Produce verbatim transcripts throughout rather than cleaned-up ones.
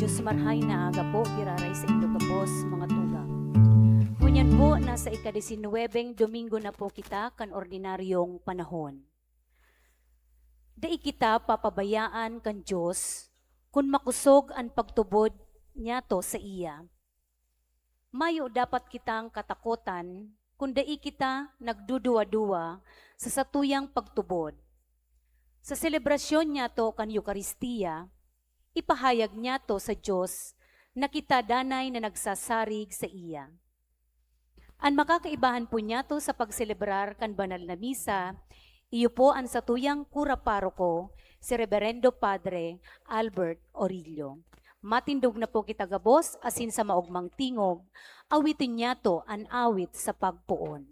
Diyos marhay na aga po, giraray saindo gabos, mga tugang. Ngunyan po, nasa ikadisinuwebeng Domingo na po kita kan ordinaryong panahon. Dai kita papabayaan kan Dios kun makosog an pagtubod niyato saiya. Mayo dapat kitang katakotan kun dai kita nagduduwa-duwa sa satuyang pagtubod. Sa selebrasyon niyato kan Eukaristia, ipahayag niyato sa Dios na kita danay na nagsasarig saiya. An makakaibahan po niyato sa pagselebrar kan banal na misa, iyo po an satuyang kura paroko, si Reberendo Padre Albert Orillo. Matindog na po kita gabos, asin sa maogmang tingog, awiton niyato an awit sa pagpoon.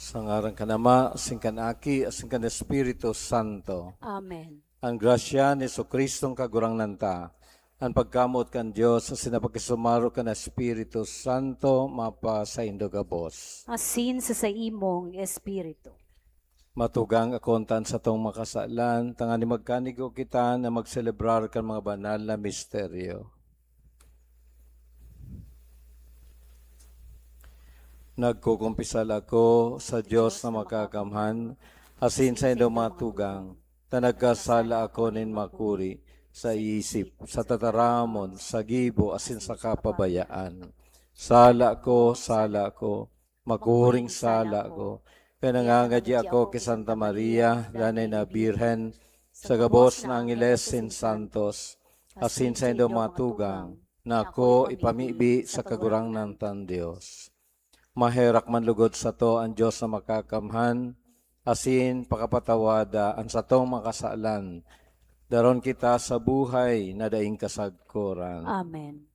Sa ngaran kan Ama, asin kan Aki, asin kan Espiritu Santo. Amen. An grasya ni Jesu-Cristong Kagurangnan ta, an pagkamoot kan Dios, asin an pakisumaro kan Espiritu Santo, mapasaindo gabos. Asin sa saimong espiritu. Matugang akon ta an satong makasalan, tanganing magkanigo kita na magselebrar kan mga banal na misteryo. Nagkukumpisal ako sa Dios na makakamhan, asin sa indong mga tugang, ta nagkasala ako nin makuri, sa isip, sa tataramon, sa gibo, asin sa kapabayaan. Sala ko, sala ko, makuring sala ko. Kaya nangangadya ako ki Santa Maria, danay na Birhen, sa gabos na angeles sin santos, asin sa indong mga tugang, na ako ipamibi sa Kagurangnan tan Dios. Maherak man lugod sato an Dios na makakamhan, asin pakapatawada an satong mga kasalan. Daron kita sa buhay na daing kasagkoran. Amen.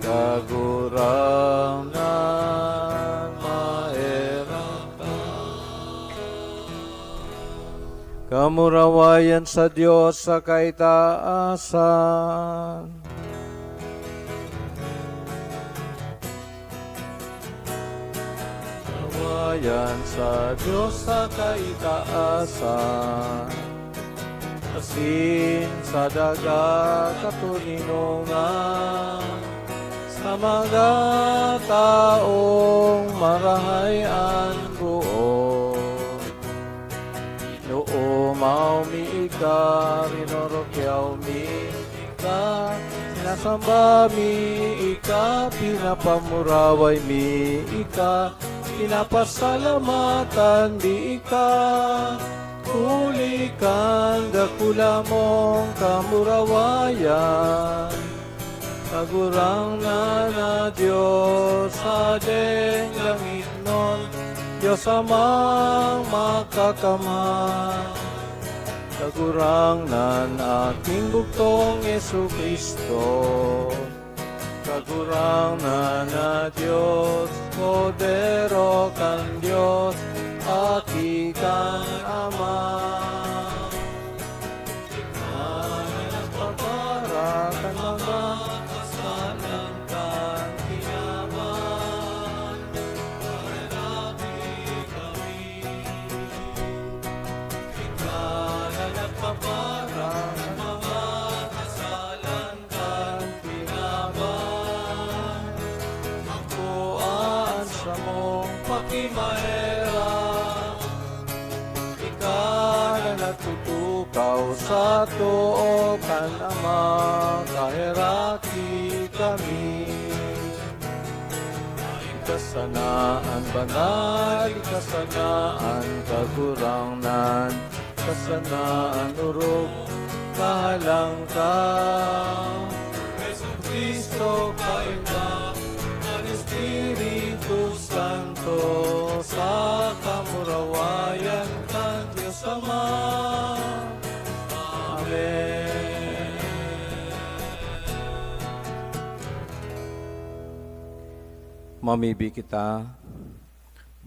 Kagurangnan, maherak ka. Kamurawayan sa Dios sa kaitaasan. Kamurawayan sa Dios sa kaitaasan. Asin sa daga katoninongan, sa mga taong marahay an boot. Inoomaw mi ika, rinorokyaw mi ika, sinasamba mi ika, pinapamuraway mi ika, pinapasalamatan mi ika. Huli kan dakula mong kamurawayan, Kagurangnan na Dios, Hadeng langitnon, Dios Amang Makakamhan. Kagurangnan, aking bugtong Jesu-Cristo. Kagurangnan na Dios, Kordero kan Dios, Aki kan Ama. Nagpapara kan mga kasalan kan kinaban. Panalangin kami. Ika na nagpapara kan mga kasalan kan kinaban. Akoa an samong pakimaherak. Ika na nagtutukaw sa too kan Ama, kaheraki kami. Ika sana an banal, ika sana an kagurangnan, ika sana an orog, kahalangkaw. Jesu-Cristo, kaina an Espiritu Santo, sa kamurawayan kan Dios Ama. Amen. Mamibi kita.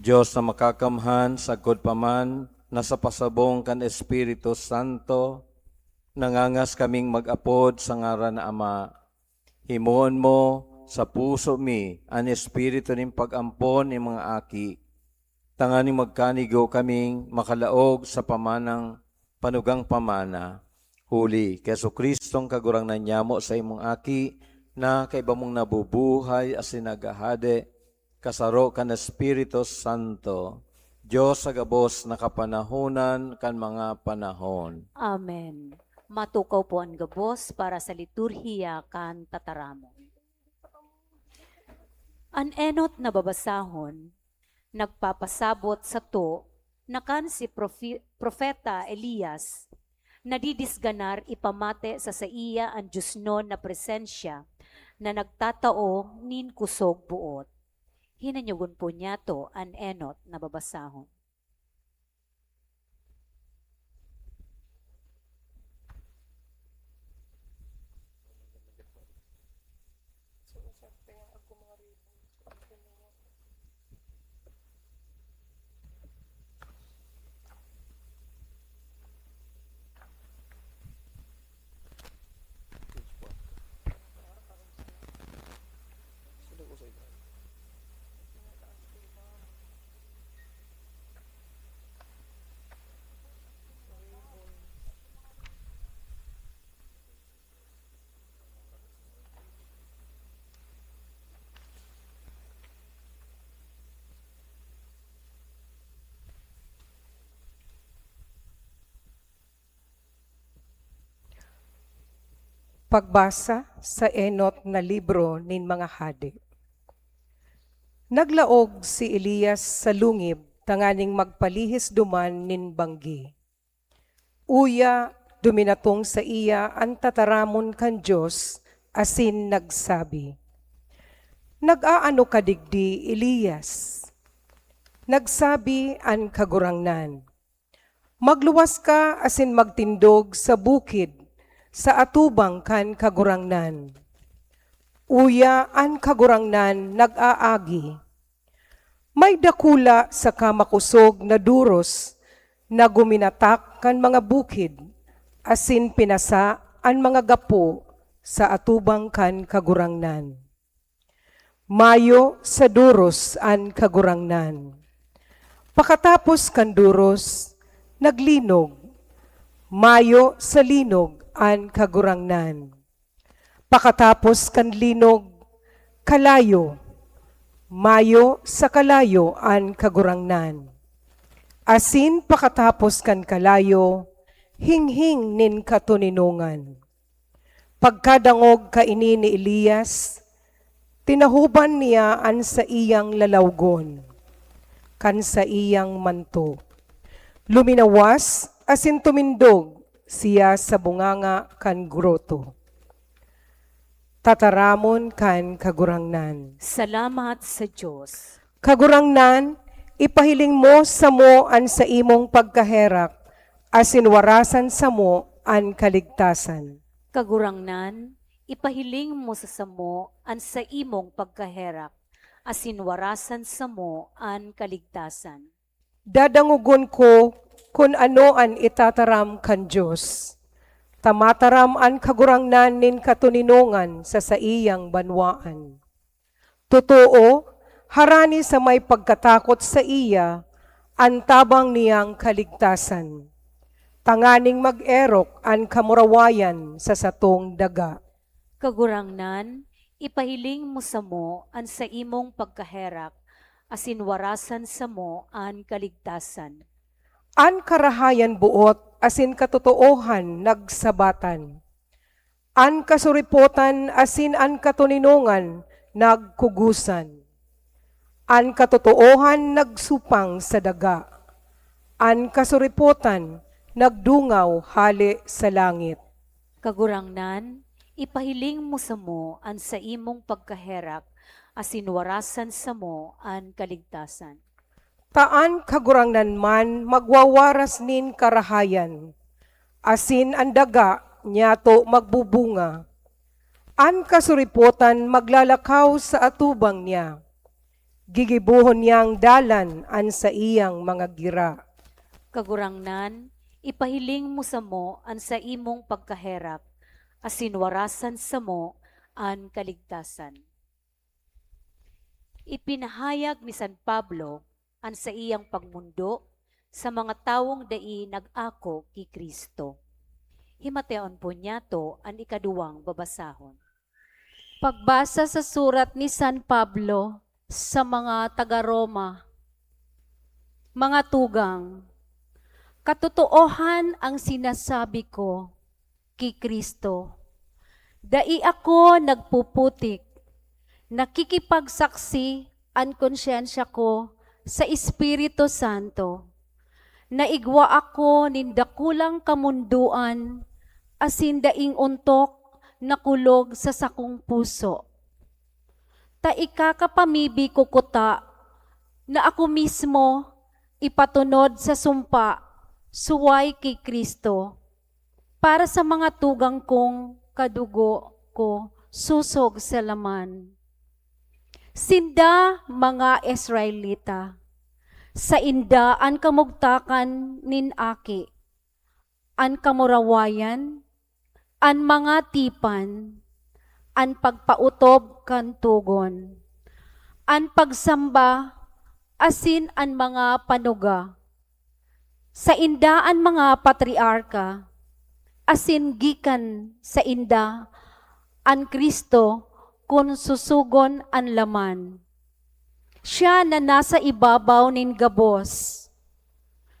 Dios na Makakamhan, sagkod pa man na sa pasabong kan Espiritu Santo, nangangas kaming mag-apod sa ngaran na Ama. Himoon mo sa puso mi an espiritu nin pag-ampon nin mga aki, tanganing magkanigo kaming makalaog sa pamanang panugang pamana. Huli ki Jesu-Cristong Kagurangnan nyamo, sa imong Aki, na kaiba mong nabubuhay asin naghahade, kasaro kan Espiritu Santo, Dios sa gabos na kapanahonan kan mga panahon. Amen. Matukaw po an gabos para sa liturhiya kan tataramon. An enot na babasahon nagpapasabot sato na kan si profi-, Propeta Elias nadidisganar ipamate sa saiya an diosnon na presensya na nagtatao nin kusog boot. Hinanyogon po niyato an enot na babasahon. Pagbasa sa enot na libro nin mga Hade. Naglaog si Elias sa lungib tanganing magpalihis duman nin banggi. Uya, duminatong saiya an tataramon kan Dios asin nagsabi, "Nag-aano ka digdi, Elias?" Nagsabi an Kagurangnan, "Magluwas ka asin magtindog sa bukid sa atubang kan Kagurangnan." Uya an Kagurangnan nag-aagi. May dakula saka makosog na doros na guminatak kan mga bukid, asin pinasa an mga gapo sa atubang kan Kagurangnan. Mayo sa doros an Kagurangnan. Pakatapos kan doros, naglinog. Mayo sa linog an Kagurangnan. Pakatapos kan linog, kalayo. Mayo sa kalayo an Kagurangnan. Asin pakatapos kan kalayo, hinghing nin katoninongan. Pagkadangog kaini ni Elias, tinahoban niya an saiyang lalawgon kan saiyang manto. Luminawas asin tumindog siya sa bunganga kan groto. Tataramon kan Kagurangnan. Salamat sa Dios. Kagurangnan, ipahiling mo samo an saimong pagkaherak, asin warasan samo an kaligtasan. Kagurangnan, ipahiling mo sa samo an saimong pagkaherak, asin warasan samo an kaligtasan. Dadangogon ko kun ano an itataram kan Dios. Tamataram an Kagurangnan nin katoninongan sa saiyang banwaan. Totoo, harani sa may pagkatakot saiya an tabang niyang kaligtasan, tanganing mag-erok an kamurawayan sa satong daga. Kagurangnan, ipahiling mo samo an saimong pagkaherak, asin warasan samo an kaligtasan. An karahayan boot asin katotoohan nagsabatan. An kasuripotan asin an katoninongan nagkugosan. An katotoohan nagsupang sa daga. An kasuripotan nagdungaw hale sa langit. Kagurangnan, ipahiling mo samo an saimong pagkaherak, asin warasan samo an kaligtasan. Ta an Kagurangnan man magwawaras nin karahayan, asin an daga niyato magbubunga. An kasuripotan maglalakaw sa atubang niya. Gigibohon niyang dalan an saiyang mga gira. Kagurangnan, ipahiling mo samo an saimong pagkaherak, asin warasan samo an kaligtasan. Ipinahayag ni San Pablo an saiyang pagmondo sa mga tawong dai nag-ako ki Cristo. Himateon po niyato an ikaduwang babasahon. Pagbasa sa surat ni San Pablo sa mga taga Roma. Mga tugang, katotoohan ang sinasabi ko ki Cristo. Dai ako nagpuputik, nakikipagsaksi an konsyensya ko sa Espiritu Santo. Naigwa ako nin dakulang kamondoan asin daing ontok na kulog sa sakong puso. Ta ikakapamibi ko kuta na ako mismo ipatunod sa sumpa suway ki Cristo, para sa mga tugang kong kadugo ko susog sa laman. Sinda mga Israelita, sainda an kamugtakan nin aki, an kamurawayan, an mga tipan, an pagpaotob kan togon, an pagsamba, asin an mga panuga. Sainda an mga patriarka, asin gikan sainda an Cristo kun susugon an laman. Siya na nasa ibabaw nin gabos,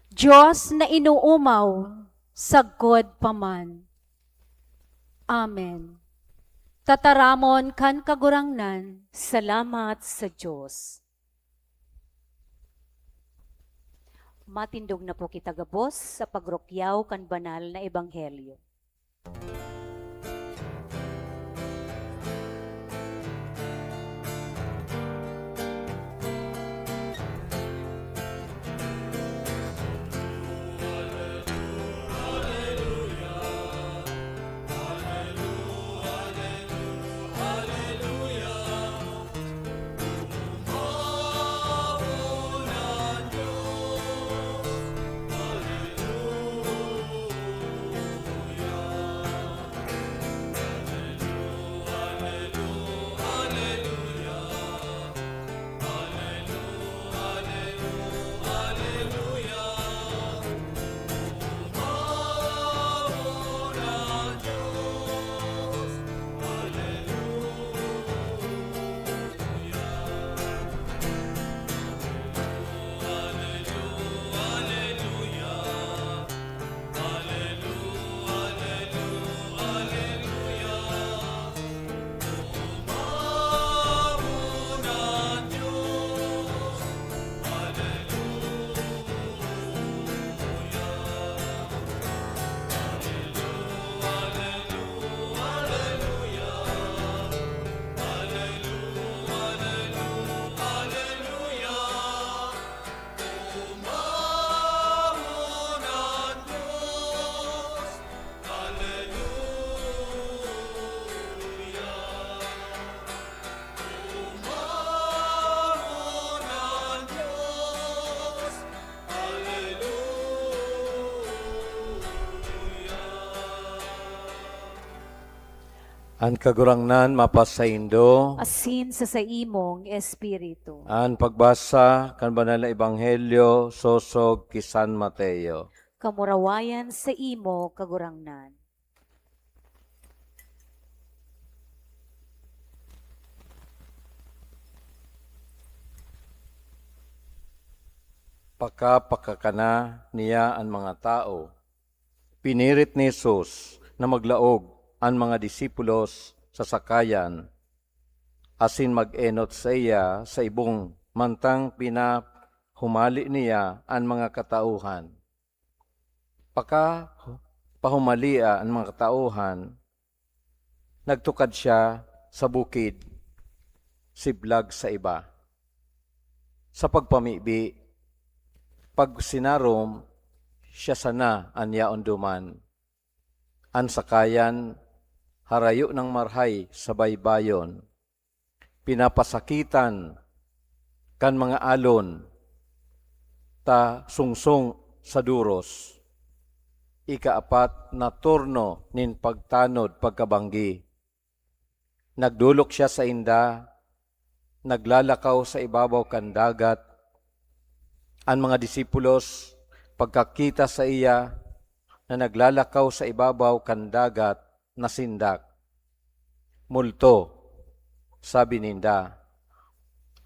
Dios na inoomaw sagkod pa man. Amen. Tataramon kan Kagurangnan. Salamat sa Dios. Matindog na po kita gabos sa pagrukyaw kan banal na ebanghelyo. An Kagurangnan mapasaindo. Asin sa saimong espiritu. An pagbasa kan Banal na Ebanghelyo sosog ki San Mateo. Kamurawayan sa imo, Kagurangnan. Pakapakakana niya an mga tawo. Pinirit ni Jesus na maglaog an mga disipulos sa sakayan asin mag-enot saiya sa ibong mantang pinahumali niya an mga katauhan. Paka pahumalia an mga katauhan, nagtukad siya sa bukid, siblag sa iba. Sa pagpamibi, pagsinarom, siya sana an yaon duman. An sakayan harayo nang marhay sa baybayon, pinapasakitan kan mga alon ta sungsong sa doros. Ikaapat na turno nin pagtanod pagkabanggi. Nagdolok siya sainda, naglalakaw sa ibabaw kan dagat. An mga disipulos, pagkakita saiya na naglalakaw sa ibabaw kan dagat, nasindak. "Multo," sabi ninda,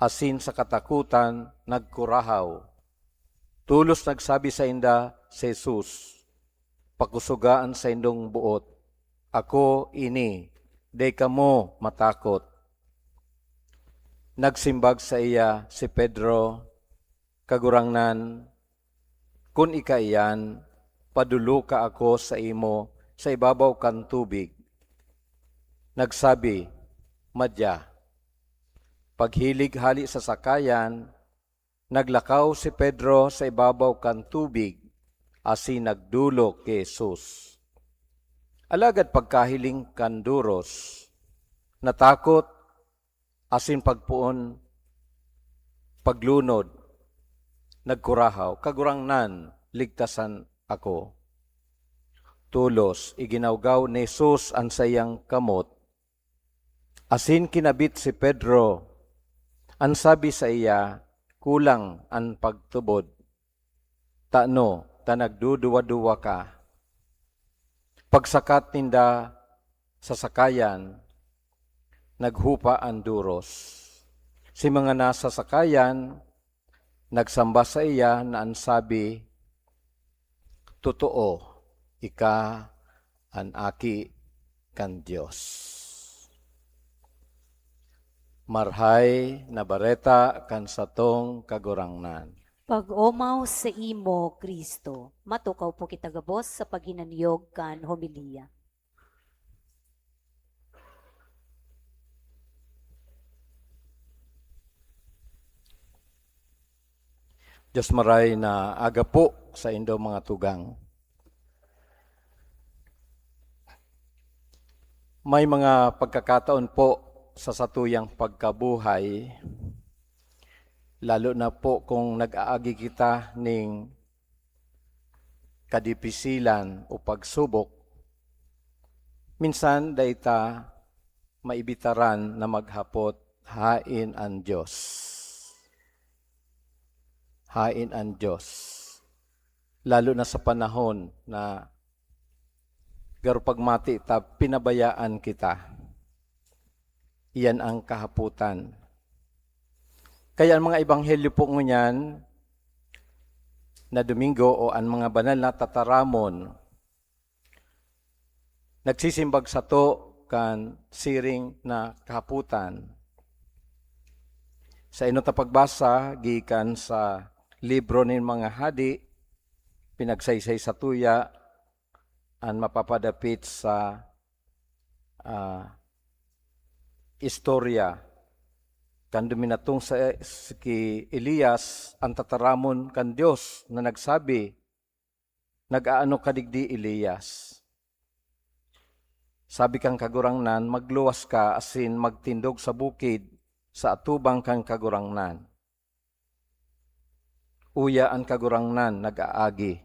asin sa katakotan nagkurahaw. Tolos nagsabi sainda si Jesus, "Pakusoga an saindong boot. Ako ini, dai kamo matakot." Nagsimbag saiya si Pedro, "Kagurangnan, kun ika iyan, padoloka ako saimo sa ibabaw kan tubig." Nagsabi, "Madya." Paghilig hale sa sakayan, naglakaw si Pedro sa ibabaw kan tubig asin nagdolok ki Jesus. Alagad pagkahiling kan doros, natakot asin pagpoon paglunod, nagkurahaw, "Kagurangnan, ligtasan ako." Tolos, iginawgaw ni Jesus an saiyang kamot, asin kinabit si Pedro. An sabi saiya, "Kulang an pagtubod. Tano ta nagduduwa-duwa ka?" Pagsakat ninda sa sakayan, naghupa an doros. Si mga nasa sakayan nagsamba saiya na an sabi, "Totoo, ika an Aki kan Dios." Marhay na Bareta kan satong Kagurangnan. Pag-omaw saimo, Cristo. Matukaw po kita gabos sa paghinanyog kan homilya. Dios maray na aga po saindo mga tugang. May mga pagkakataon po sa satuyang pagkabuhay, lalo na po kung nag-aagi kita ning kadipisilan o pagsubok, minsan dai ta maibitaran na maghapot, "Haen an Dios? Haen an Dios?" Lalo na sa panahon na garo pagmati ta, pinabayaan kita. Iyan ang kahapotan. Kaya ang mga ebanghelyo po ngunyan na Domingo o ang mga banal na tataramon, nagsisimbag sato kan siring na kahapotan. Sa inot na pagbasa, gikan sa libro nin mga hadi, pinagsaysay satuya an mapapadapit sa, ah, istorya. Kan duminatong sa, si Elias, an tataramon kan Dios na nagsabi, "Nag-aano ka digdi, Elias?" Sabi kan Kagurangnan, "Magluwas ka asin magtindog sa bukid sa atubang kan Kagurangnan." Uya an Kagurangnan nag-aagi.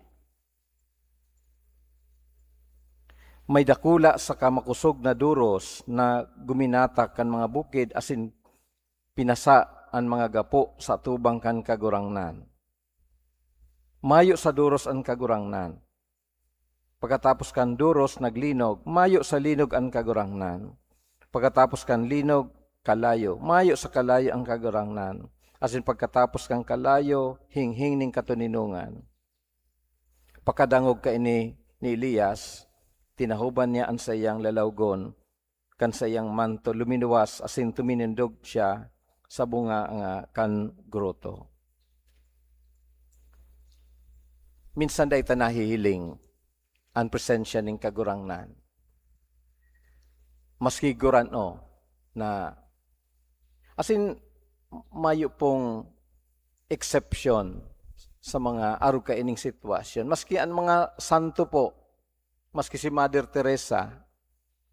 May dakula saka makosog na doros na guminatak kan mga bukid asin pinasa an mga gapo sa atubang kan Kagurangnan. Mayo sa doros an Kagurangnan. Pagkatapos kan doros, naglinog, mayo sa linog an Kagurangnan. Pagkatapos kan linog, kalayo, mayo sa kalayo an Kagurangnan. Asin pagkatapos kan kalayo, hinghing nin katoninongan. Pakadangog kaini ni Elias, tinahoban niya an saiyang lalawgon kan saiyang manto, luminuwas asin tuminindog siya sa bunga nga kan groto. Minsan dai ta nahihiling an presensya nin Kagurangnan. Maski gurano na, asin, mayo pong exception sa mga arog kaining sitwasyon. Maski an mga santo po, maski si Mother Teresa,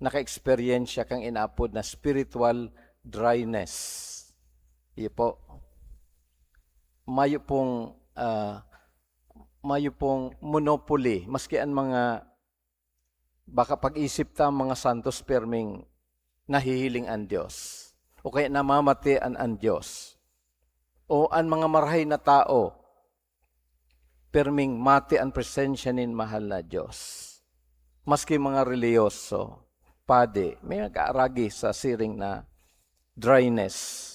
naka-eksperyensya kan inaapod na spiritual dryness. Iyo po. Mayo pong, ah, mayo pong monopoly, maski an mga, baka pag-isip ta, mga santos, perming nahihiling an Dios. O kaya namamati an, an Dios. O an mga marahay na tao, perming mati an presensya nin mahal na Dios. Maski mga relihiyoso, padi, may nag-aaragi sa siring na dryness.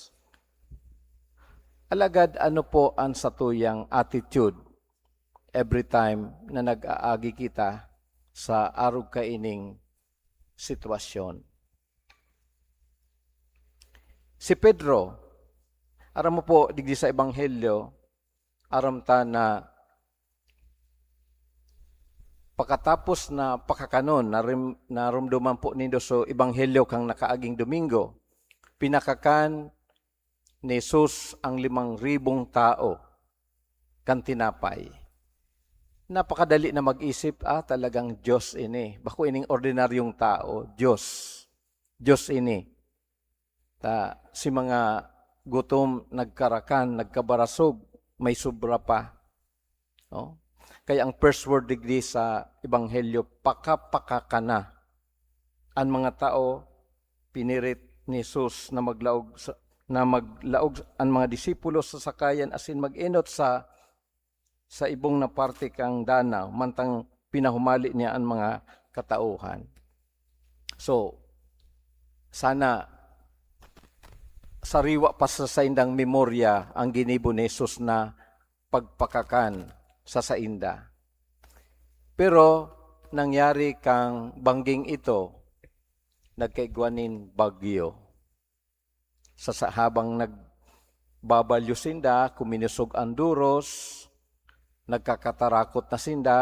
Alagad ano po an satuyang attitude every time na nag-aagi kita sa arog kaining sitwasyon? Si Pedro, aram mo po, digdi sa Ebanghelyo, aram ta na pakatapos na pakakanon, narim-, naromdoman po nindo sa Ebanghelyo kan nakaaging Domingo, pinakakan ni Jesus ang limang ribong tao kan tinapay. Napakadali na mag-isip, "Ah, talagang Diyos ini. Bako ining ordinaryong tao, Diyos. Diyos ini." Ta si mga gutom nagkarakan, nagkabarasog, may sobra pa. No? Kaya ang first word digdi sa Ebanghelyo, pakapakakana. An mga tao, pinirit ni Jesus na maglaog sa, na maglaog an mga disipulo sa sakayan asin mag-enot sa, sa ibong na parte kan danaw, mantang pinahumali niya an mga katauhan. So, sana sariwa pa sa saindang memorya ang ginibo ni Jesus na pagpakakan sa sainda. Pero nangyari kan bangging ito, nagkaigwa nin bagyo. Sa, sa habang nagbabalyo sinda, kuminisog an doros, nagkakatarakot na sinda,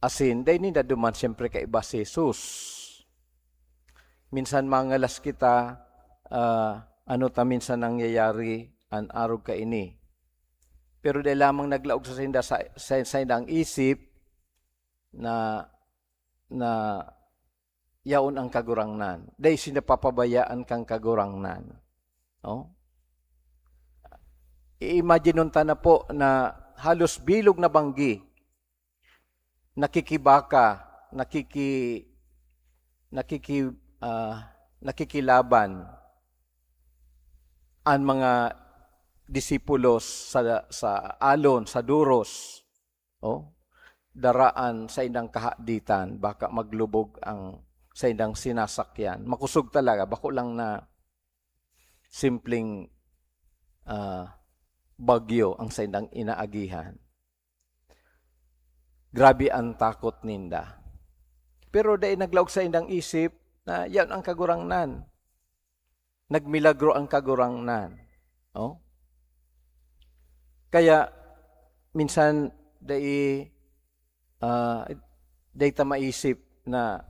asin dai ninda duman siyempre kaiba si Jesus. Minsan mangalas kita, ah, ano ta minsan nangyayari an arog kaini. Pero dai lamang naglaog sa sainda, sa, sa, saindang isip na, na yaon ang Kagurangnan. Dai sinda papabayaan kan Kagurangnan. No? I-imagine ta na po na halos bilog na banggi, nakikibaka, nakiki-, nakiki-, ah, nakikilaban an mga disipulos sa, sa alon, sa doros. Oh, dara an saindang kahaditan, baka maglubog ang saindang sinasakyan. Makosog talaga, bako lang na simpleng, ah, bagyo ang saindang inaagihan. Grabe an takot ninda. Pero dai naglaog saindang isip na yaon ang Kagurangnan. Nagmilagro ang Kagurangnan. Oh? Kaya, minsan, dai, ah, dai ta maisip na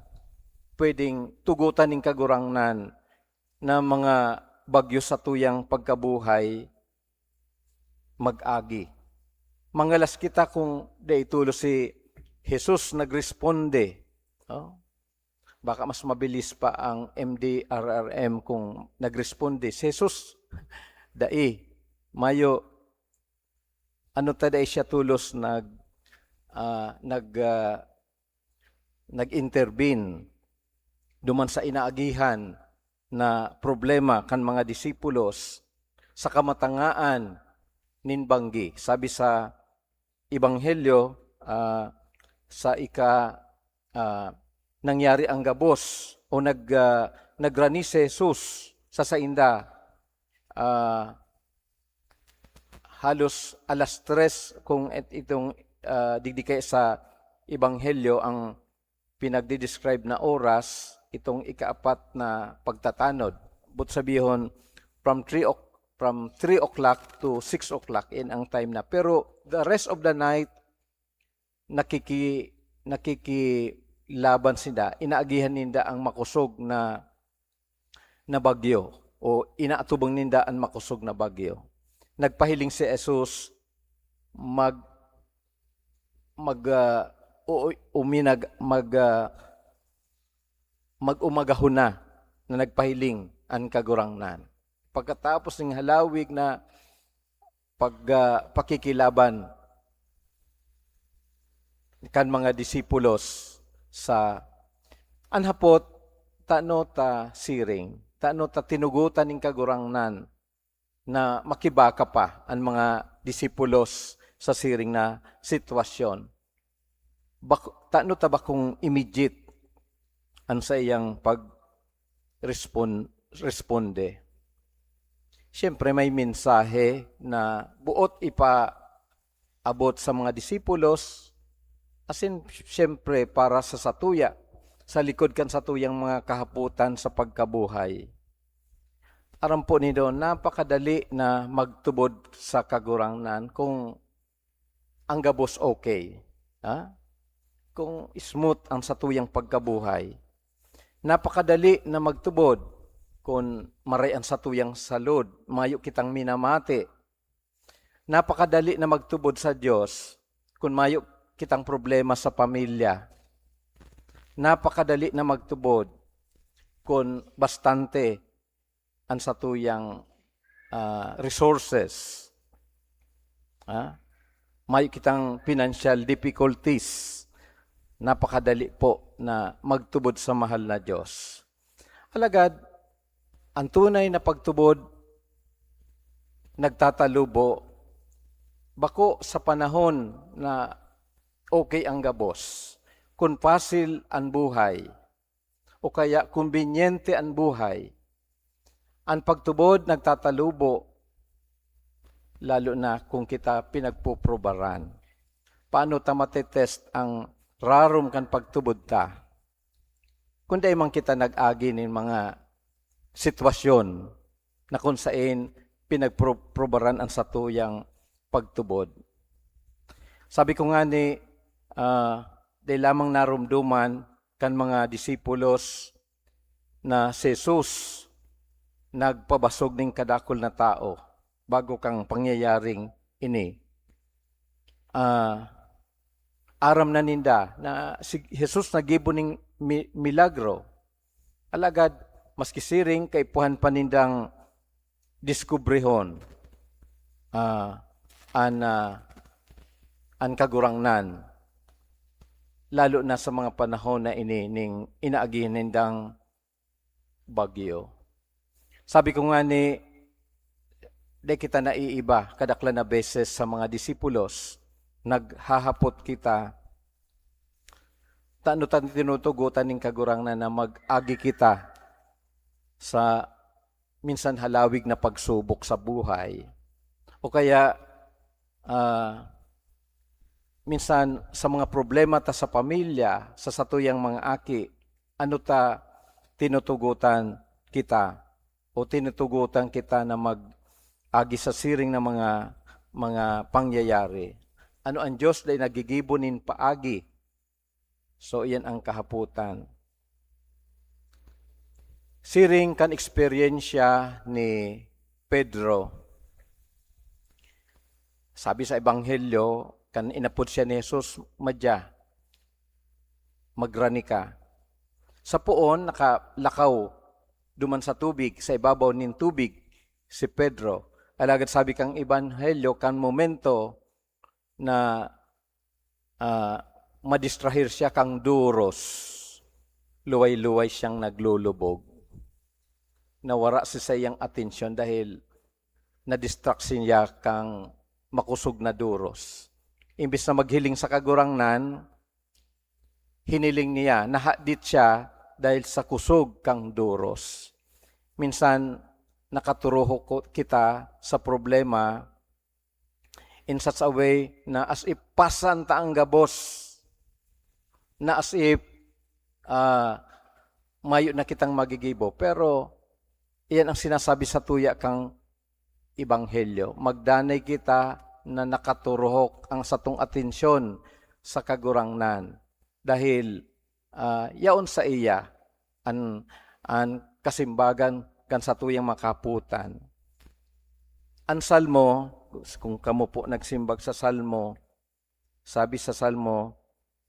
pwedeng tugotan nin Kagurangnan na mga bagyo sa tuyang pagkabuhay mag-agi. Mangalas kita kung dai tolos si Jesus nagresponde. Oh? Baka mas mabilis pa ang M D R R M kung nagresponde. Si Jesus, dai. Mayo, ano ta, dai siya tolos nag, ah, nag, ah, nag-intervene duman sa inaagihan na problema kan mga disipulos sa kamatangaan nin banggi. Sabi sa Ebanghelyo, ah, sa ika-, ah, nangyari ang gabos o nag-, ah, nagrani si Jesus sa sainda, ah, halos alas tres kung et-, itong, ah, digdi kaya sa Ebanghelyo ang pinagdi-describe na oras, itong ikaapat na pagtatanod. But sabihon, from three o'c-, from three o'clock to six o'clock, in ang time na. Pero the rest of the night, nakiki-, nakikilaban sinda, inaagihan ninda ang makosog na, na bagyo, o inaatubang ninda an makosog na bagyo. Nagpahiling si Jesus, mag-, mag-, ah, o-, uminag-, mag-, ah, mag-umagahon na, na nagpahiling an Kagurangnan. Pagkatapos ning halawig na pag-, ah, pakikilaban kan mga disipulos sa, an hapot, tano ta siring, tano ta tinugotan nin Kagurangnan na makibaka pa an mga disipulos sa siring na sitwasyon? Bak-, tano ta bakong immediate an saiyang pag-, respon-, responde? Siyempre, may mensahe na buot ipaabot sa mga disipulos, asin siyempre para sa satuya, sa likod kan satuyang mga kahapotan sa pagkabuhay. Aram po nindo, napakadali na magtubod sa Kagurangnan kung ang gabos okay, ha? Kung smooth ang satuyang pagkabuhay. Napakadali na magtubod kun maray an satuyang salud, mayo kitang minamati. Napakadali na magtubod sa Dios kun mayo kitang problema sa pamilya. Napakadali na magtubod kun bastante an satuyang, ah, resources. Ah, mayo kitang financial difficulties. Napakadali po na magtubod sa mahal na Dios. Alagad, ang tunay na pagtubod nagtatalubo bako sa panahon na okay ang gabos, kun pasil an buhay, o kaya kombinyente an buhay. An pagtubod nagtatalubo, lalo na kung kita pinagpuprobaran. Paano ta matetest ang rarom kan pagtubod ta? Kun dai man kita nag-agi nin mga sitwasyon na kun saen pinagpro-, probaran an satuyang pagtubod. Sabi ko ngani, ah, dai lamang naromdoman kan mga disipulos na si Jesus nagpabasog nin kadakul na tao bago kan pangyayaring ini. Ah, aram na ninda na si Jesus naggibo nin mi-, milagro. Alagad, maski siring, kaipuhan pa nindang diskubrihon, ah, an, ah, an Kagurangnan, lalo na sa mga panahon na ini ning inaagihan nindang bagyo. Sabi ko ngani, dai kita naiiba, kadaklan na beses sa mga disipulos, naghahapot kita, tano ta tinutugotan nin Kagurangnan na mag-agi kita sa minsan halawig na pagsubok sa buhay. O kaya, ah, minsan sa mga problema ta sa pamilya, sa satuyang mga aki, ano ta tinutugotan kita o tinutugotan kita na mag-agi sa siring na mga, mga pangyayari? Ano an Dios dai naggigibo nin paagi? So, iyan ang kahapotan. Siring kan eksperyensya ni Pedro, sabi sa Ebanghelyo, kan inapod siya ni Jesus, "Madya, magrani ka." Sa poon, nakalakaw duman sa tubig, sa ibabaw nin tubig, si Pedro. Alagad sabi kan Ebanghelyo, kan momento na, ah, madistrahir siya kan duros, luway-luway siyang naglulubog. Nawara si saiyang atensyon dahil na-distract siya kan makosog na duros. Imbes na maghiling sa Kagurangnan, hiniling niya, nahadit siya dahil sa kosog kan duros. Minsan, nakaturuhok ko, kita sa problema in such a way na as if pasan ta an gabos, na as if, ah, mayo na kitang magigibo. Pero, iyan ang sinasabi sa tuya kang ebanghelyo. Magdanay kita na nakaturuhok ang satong atensyon sa Kagurangnan, dahil, ah, yaon sa iya an, an kasimbagan kan satuyang makaputan. An Salmo, kung kamo po nagsimbag sa Salmo, sabi sa Salmo,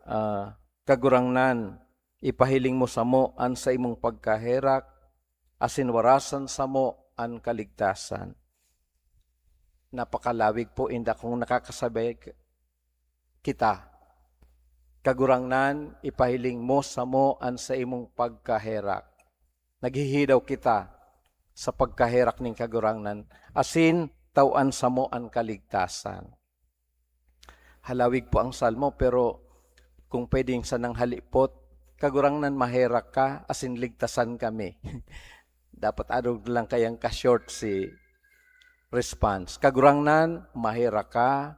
ah, "Kagurangnan, ipahiling mo samo an saimong pagkaherak, asin warasan samo an kaligtasan." Napakalawig po inda kung nakakasabay k-, kita. "Kagurangnan, ipahiling mo samo an saimong pagkaherak." Naghihidaw kita sa pagkaherak nin Kagurangnan, asin tawan samo an kaligtasan. Halawig po ang Salmo, pero kung pwedeng sanang halipot, "Kagurangnan, maherak ka, asin ligtasan kami." Dapat ano lang kayang ka-short si response. "Kagurangnan, maherak ka,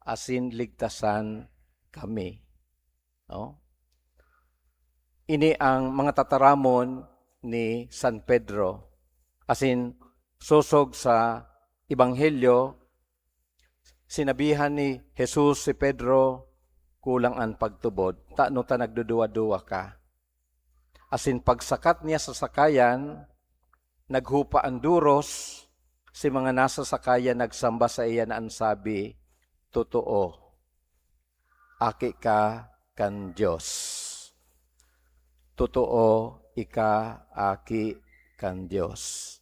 asin ligtasan kami." No? Ini ang mga tataramon ni San Pedro. Asin, sosog sa Ebanghelyo, sinabihan ni Jesus si Pedro, "Kulang an pagtubod, tano ta nagduduwa-duwa ka?" Asin pagsakat niya sa sakayan, naghupa an duros, si mga nasa sakayan nagsamba saiya na an sabi, "Totoo, aki ka kan Dios. Totoo, ika aki kan Dios."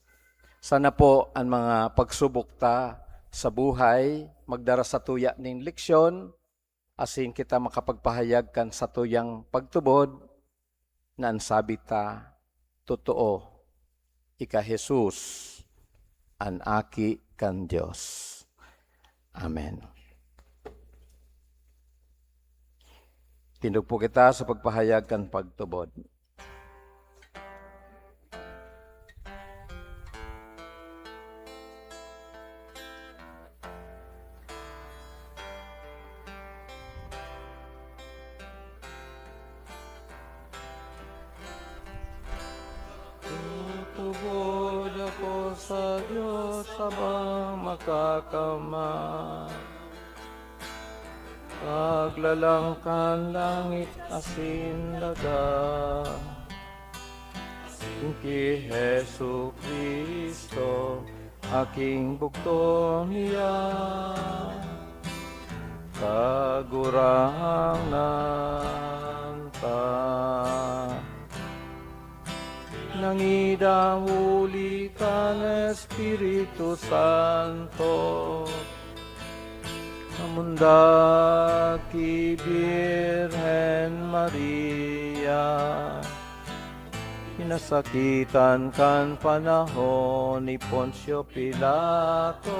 Sana po an mga pagsubok ta sa buhay magdara sa tuya nin leksyon, asin kita makapagpahayag kan satuyang pagtubod na an sabi ta, "Totoo, ika Jesus, an Aki kan Dios." Amen. Tindog po kita sa pagpahayag kan pagtubod. Tutubod ako sa Dios habang makakaman. Paglalang kan langit asin daga, asin ki Jesu-Cristo, aking bugto niya, Kagurangnan ta. Nangidang huli kan Espiritu Santo, namundag ki Birhen Maria, pinasakitan kan panahon ni Poncio Pilato,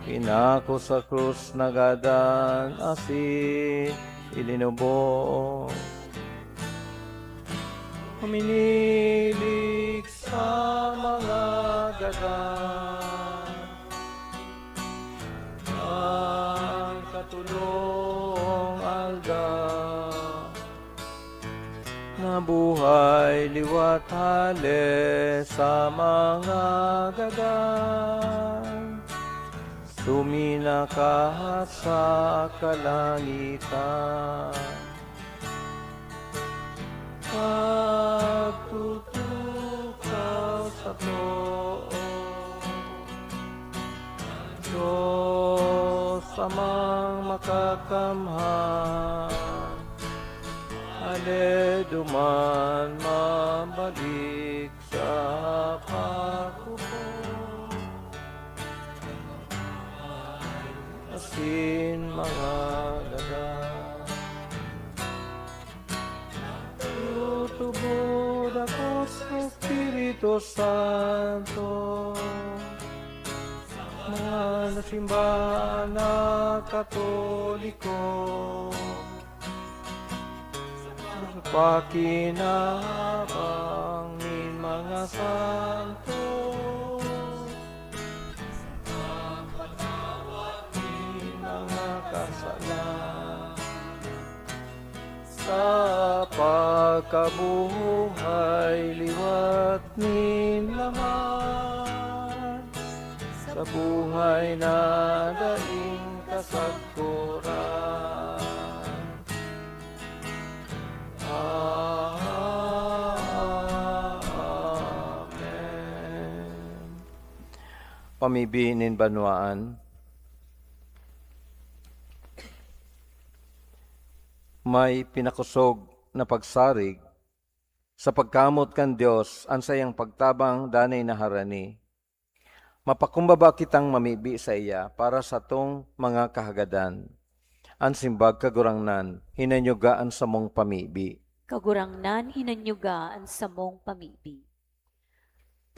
pinako sa krus, nagadan asin ilinubong. Huminilig sa mga gadan, ang katulong aldaw. Nabuhay liwat hale sa mga gadan, suminakahat sa kalangitan. Pagtutukaw sa too, Diyos Amang Makakamhan, ale duman mabalik sa paghukom asin mga gadan. Espiritu Santo, mga nasimbahan na Katoliko, sa pakinabang nin mga santo, sa mga kasalan, sa pagkabuhay liwat nin laman, sa buhay na daing kasagkoran. Amen. Pamibi nin banwaan. May pinakosog na pagsarig sa pagkamoot kan Dios an saiyang pagtabang danay na harani. Mapakumbaba kitang mamibi saiya para satong mga kahagadan. An simbag, Kagurangnan, hinanyuga an samong pamibi. Kagurangnan, hinanyuga an samong pamibi.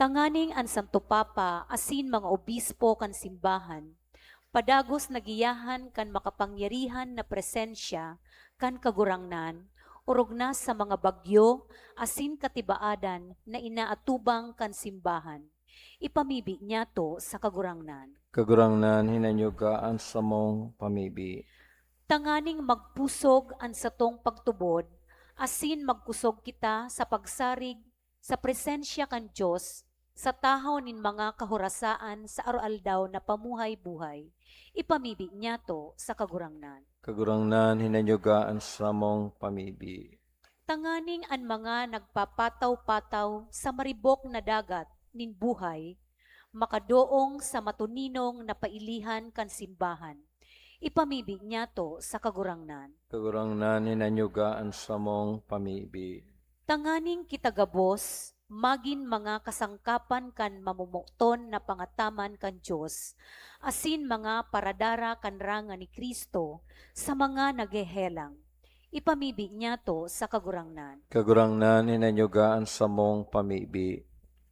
Tanganing an Santo Papa asin mga obispo kan simbahan padagos na giyahan kan makapangyarihan na presensya kan Kagurangnan, orog na sa mga bagyo asin katibaadan na inaatubang kan simbahan. Ipamibi niyato sa Kagurangnan. Kagurangnan, hinanyuga an samong pamibi. Tanganing magpusog an satong pagtubod, asin magkusog kita sa pagsarig sa presensya kan Dios sa tahaw nin mga kahorasaan sa aroaldaw na pamuhay-buhay, ipamibi niyato sa Kagurangnan. Kagurangnan, hinanyuga an samong pamibi. Tanganing an mga nagpapataw-pataw sa maribok na dagat nin buhay makadoong sa matuninong na pailihan kan simbahan, ipamibi niyato sa Kagurangnan. Kagurangnan, hinanyuga an samong pamibi. Tanganing kita gabos magin mga kasangkapan kan mamomoton na pangataman kan Dios, asin mga paradara kan rangan ni Cristo sa mga naghehelang, ipamibi niyato sa Kagurangnan. Kagurangnan, hinanyuga an samong pamibi.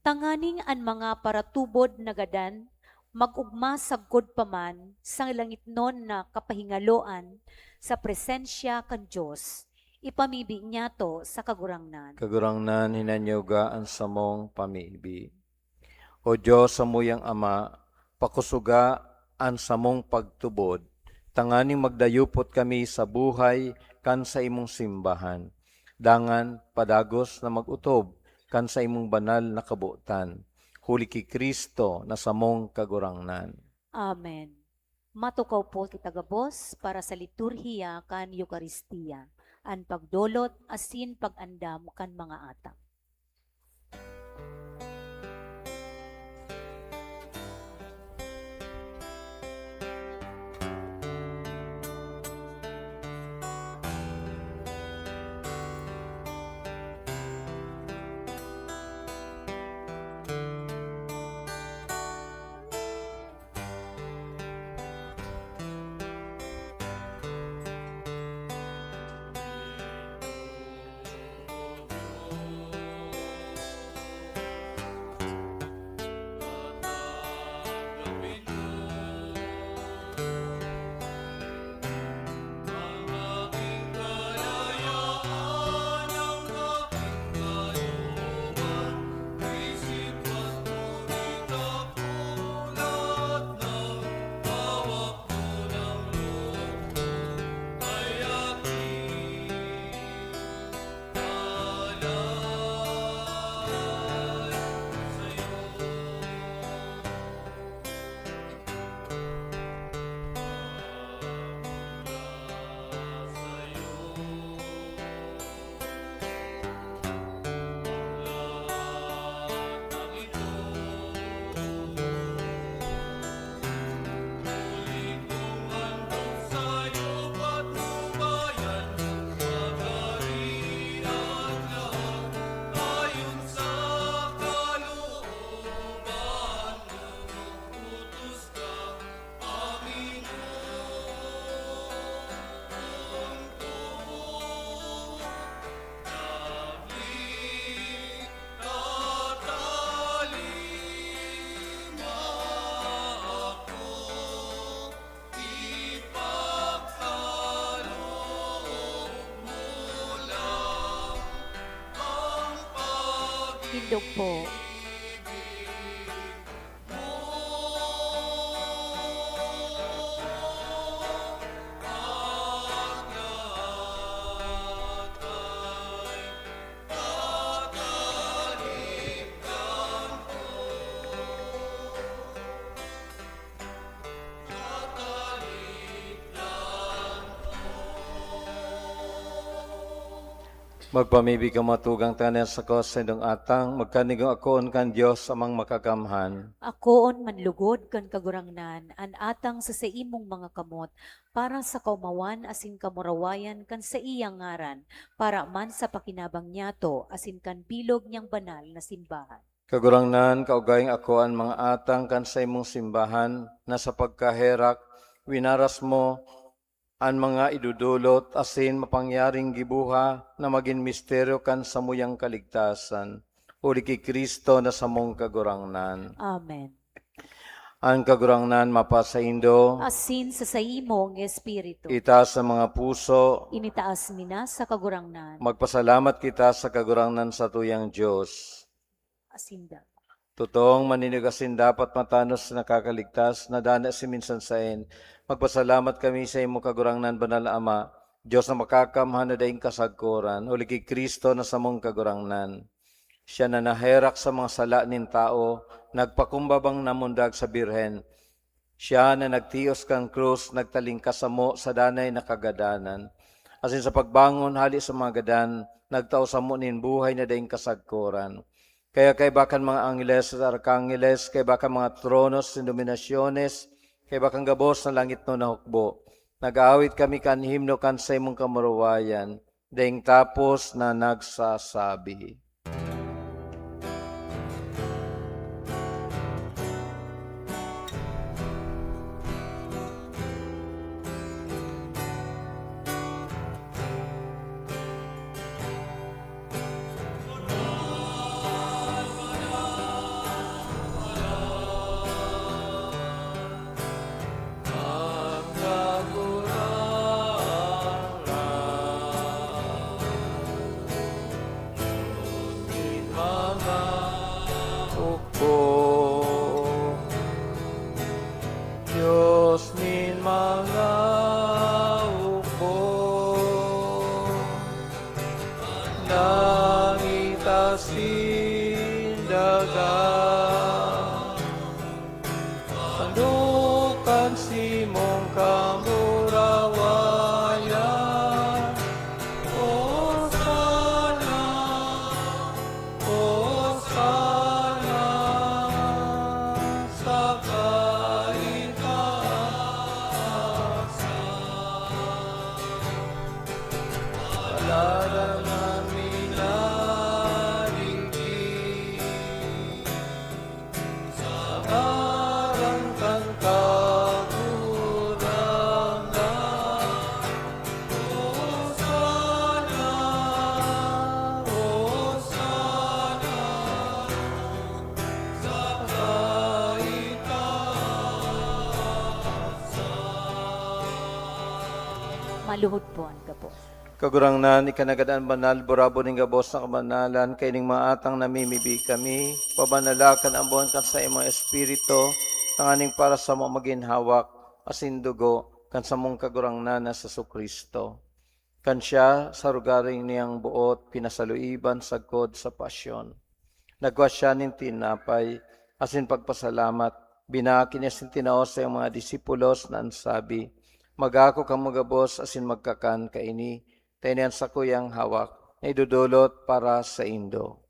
Tanganing an mga paratubod na gadan mag-ogma sagkod pa man sa langitnon na kapahingaloan sa presensya kan Dios, ipamibi niyato sa Kagurangnan. Kagurangnan, hinanyuga an samong pamibi. O Dios, samuyang Ama, pakusoga an samong pagtubod, tanganing magdayupot kami sa buhay kan saimong simbahan. Dangan padagos na mag-otob kan saimong banal na kabotan, huli ki Cristo na samong Kagurangnan. Amen. Matukaw po kita gabos para sa liturhiya kan Eukaristia, an pagdolot asin pag-andam kan mga atang. Tindog po. Magpamibi kamo, tugang tanganing sako sa indong atang, magkanigong akoon kan Dios Amang Makakamhan. Akoon man lugod kan Kagurangnan an atang sa saimong mga kamot, para sa kaomawan asin kamurawayan kan saiyang ngaran, para man sa pakinabang niyato asin kan bilog niyang banal na simbahan. Kagurangnan, kaugayng ako an mga atang kan saimong simbahan, na sa pagkaherak, winaras mo an mga idodolot asin mapangyaring gibuha na magin misteryo kan samuyang kaligtasan, huli ki Cristo na samong Kagurangnan. Amen. An Kagurangnan mapasaindo. Asin sa saimong espiritu. Itaas an mga puso. Initaas mi na sa Kagurangnan. Magpasalamat kita sa Kagurangnan, satuyang Dios. Asin dapat. Totoong maninig asin dapat matanos na nakakaligtas, na dana si minsan saen. Magpasalamat kami sa imo, Kagurangnan, Banal na Ama, Dios na makakamhan na daing kasagkoran, huli ki Cristo na samong Kagurangnan. Siya na naherak sa mga sala nin tawo, nagpakumbabang namundag sa Birhen. Siya na nagtios kan krus, nagtalingkas samo sa danay na kagadanan. Asin sa pagbangon hali sa mga gadan, nagtao samo nin buhay na daing kasagkoran. Kaya kaiba kan mga angheles at arkangeles, kaiba kan mga tronos nin dominasyones, kaiba kan gabos na langitnon na hukbo, nag-aawit kami kan himno kan saimong kamurawayan, daing tapos na nagsasabi. Dios nin mga hukbo, langit asin daga, tando kan saimong kamurawayan. Hosana, Hosana sa kaitaasan. Paladan na minarigdi sa ngaran kan Kagurangnan. Hosana, Hosana sa kaitaasan. Maluhod po an gabos. Kagurangnan, ika na gad an banal, burabod nin gabos na kabanalan, kaining mga atang namimibi kami, pabanala kan ambon kan saimong Espiritu, tanganing para samo magin hawak asin dugo kan samong Kagurangnan na Jesu-Cristo. Kan siya, sa rogaring niyang boot, pinasaluiban sagkod sa pasyon. Nagkua siya nin tinapay, asin pagpasalamat, binaki niya asin tinao sa iyang mga disipulos na an sabi, "Mag-ako kamo gabos asin magkakan kaini, ta ini an sakuyang hawak na idodolot para saindo."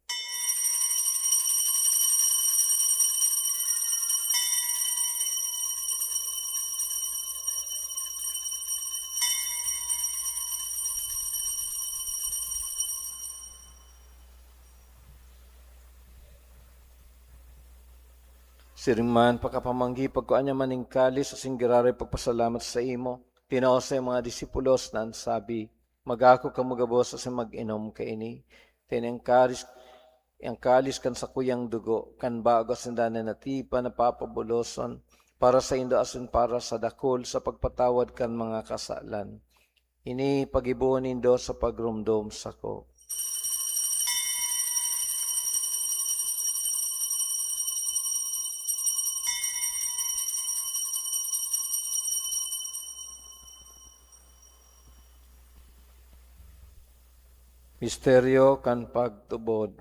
Siring man, pakapamanggi, pagkua niya man nin kalis asin giraray pagpasalamat saimo, tinao sa iyang mga disipulos na an sabi, "Mag-ako kamo gabos asin mag-inom kaini. Ta ini an kalis, an kalis kan sakuyang dugo, kan bago asin danay na tipan na papabuloson para saindo asin para sa dakul sa pagpatawad kan mga kasalan. Ini paggibohon nindo sa pagromdom sako." Misteryo kan pagtubod.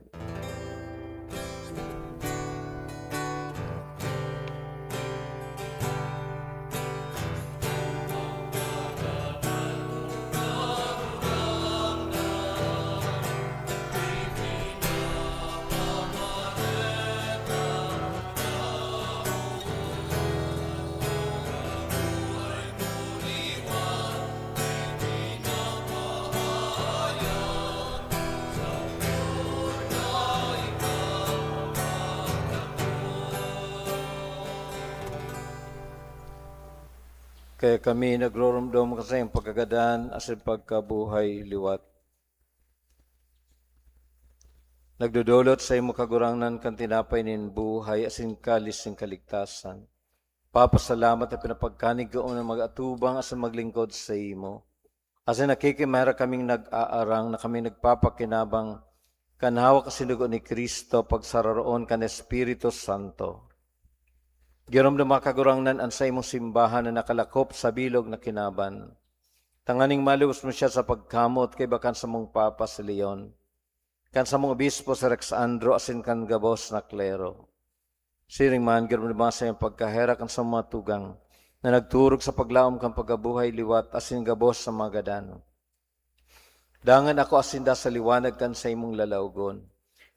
Kaya kami nagroromdom kan saiyang pagkagadan asin pagkabuhay liwat. Nagdodolot saimo, Kagurangnan, kan tinapay nin buhay asin kalis nin kaligtasan. Papasalamat na pinapagkanig ko na mag-atubang asin maglingkod saimo. Asin nakikimaherak kaming nag-aarang na kami nagpapakinabang kan hawak asin dugo ni Cristo pagsararoon kan Espiritu Santo. Giromdoma, Kagurangnan, an saimong simbahan na nakalakop sa bilog na kinaban, tanganing malubos mo siya sa pagkamot kaiba kan samong Papa si Leon, kan samong obispo si Alexandro, asin kan gabos na klero. Siring man, giromdoma sa iyong pagkaherak an sa mga tugang na nagturog sa paglaom kan pagkabuhay liwat asin gabos sa mga gadan. Dangan ako asinda sa liwanag kan saimong lalawgon.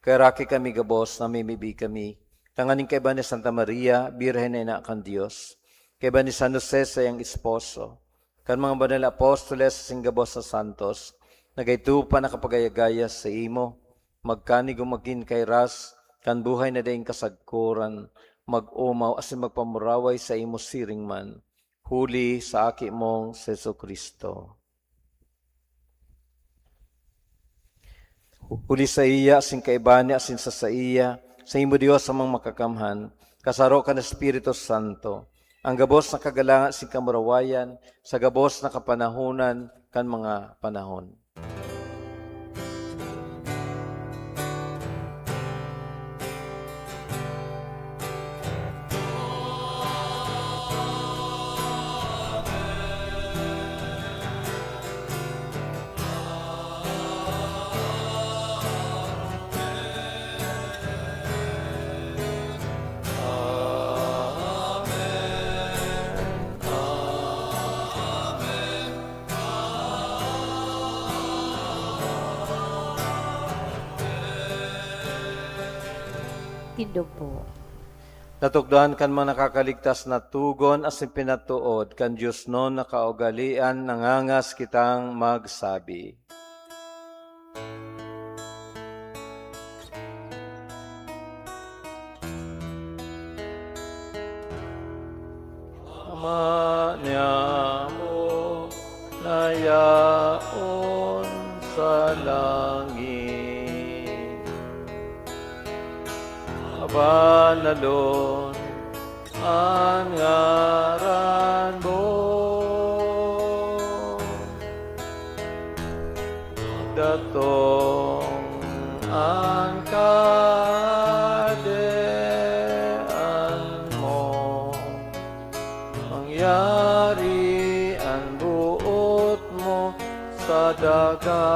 Kaheraki kami gabos, namimibi kami, tanganing kaiba ni Santa Maria, Birhen na ina kan Dios, kaiba ni San Jose, saiyang esposo, kan mga banal na apostoles asin gabos na santos, na kaipuhan na kapagayagaya saimo, magkanig o magin kairas kan buhay na daing kasagkoran, mag-omaw asin magpamuraway saimo siring man, huli sa Aki mong si Jesu-Cristo. Huli saiya, asin kaiba niya, asin sa saiya, saimo, Dios Amang Makakamhan, kasaro kan Espiritu Santo, an gabos na kagalangan asin kamurawayan sa gabos na kapanahonan kan mga panahon. Tindog po. Natukdoan kan mga nakakaligtas na togon asin pinatood kan diosnon na kaugalean, nangangas kitang magsabi. Ama niamo na yaon sa langit, abanalon an ngaran mo. Datong an kahadean mo, mangyari an boot mo sa daga,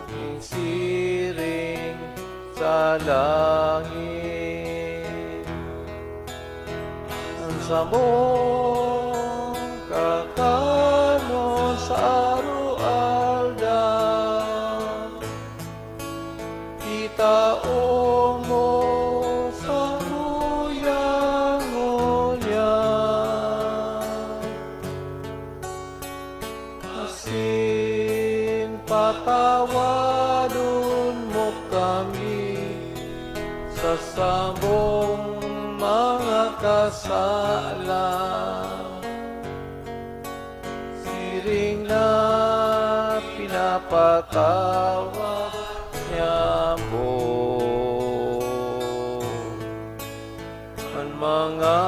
nin siring sa langit. An samong kakanon sa aroaldaw, itao mo samuya ngunyan. Asin patawadon mo kami sa samong mga kasala, siring na pinapatawad niamo an mga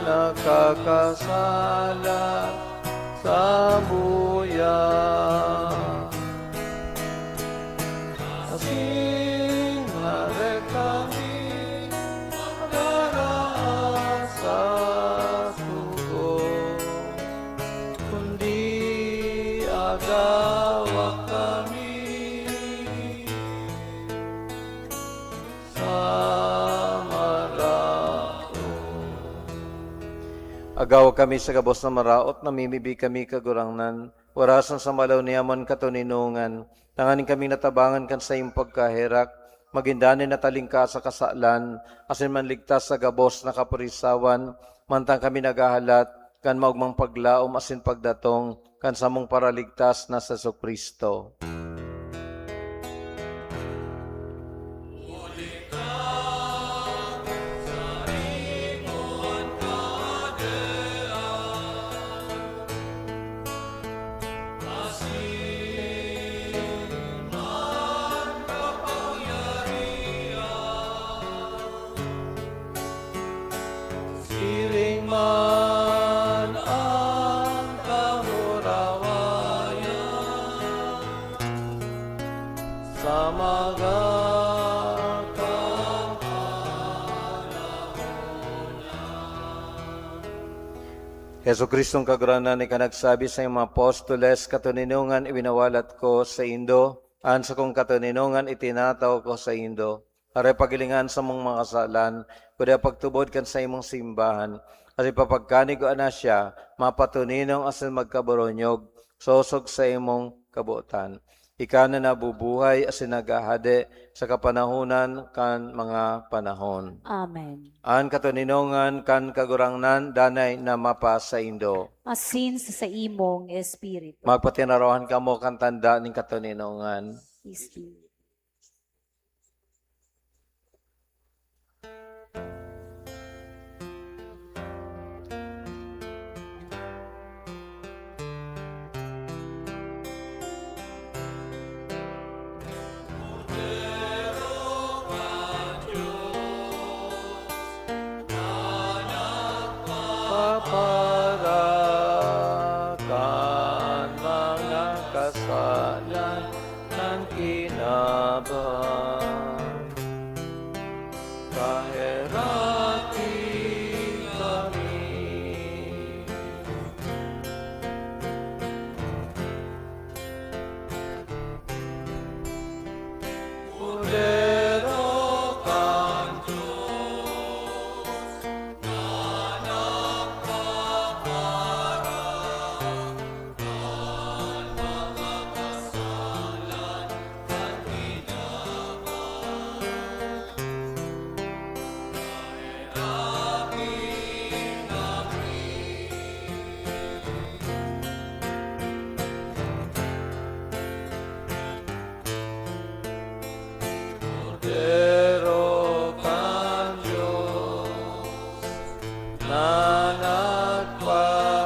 nakakasala samuya. Asin maherak kami magdara sa sugo, kundi agawa kami Agawa kami sa gabos na maraot, namimibi kami, Kagurangnan, warasan sa malaw niya man katoninongan, tanganing kaming natabangan kan saimong pagkaherak, magin danay na talingka sa kasalan, asin manligtas sa gabos na kapurisawan, mantang kami naghahalat kan maogmang paglaom asin pagdatong kan samong Paraligtas na si Jesu-Cristo. Siring man an kahurawayan sa mga kapanahon. Jesu-Cristong Kagurangnan, ika nagsabi sa iyong mga apostoles, "Katoninongan iwinawalat ko saindo, an sakong katoninongan itinataw ko saindo." Aray, paghilinga an samong mga kasalan, kundi pagtubod kan saimong simbahan, asin papagkaigwa na siya, mapatoninong asin magkaboronyog, sosog sa imong kabotan. Ika na nabubuhay asin naghahade sa kapanahonan kan mga panahon. Amen. An katoninongan kan Kagurangnan danay na mapasaindo. Asin sa saimong espiritu. Magpatinarawan kamo kan tanda nin katoninongan. Espiritu. Papara kan mga kasalan kan kinaban. Kaheraki kami. Kordero kan Dios, na nagpapara kan mga kasalan kan kinaban. Kordero kan Dios, na nagpapara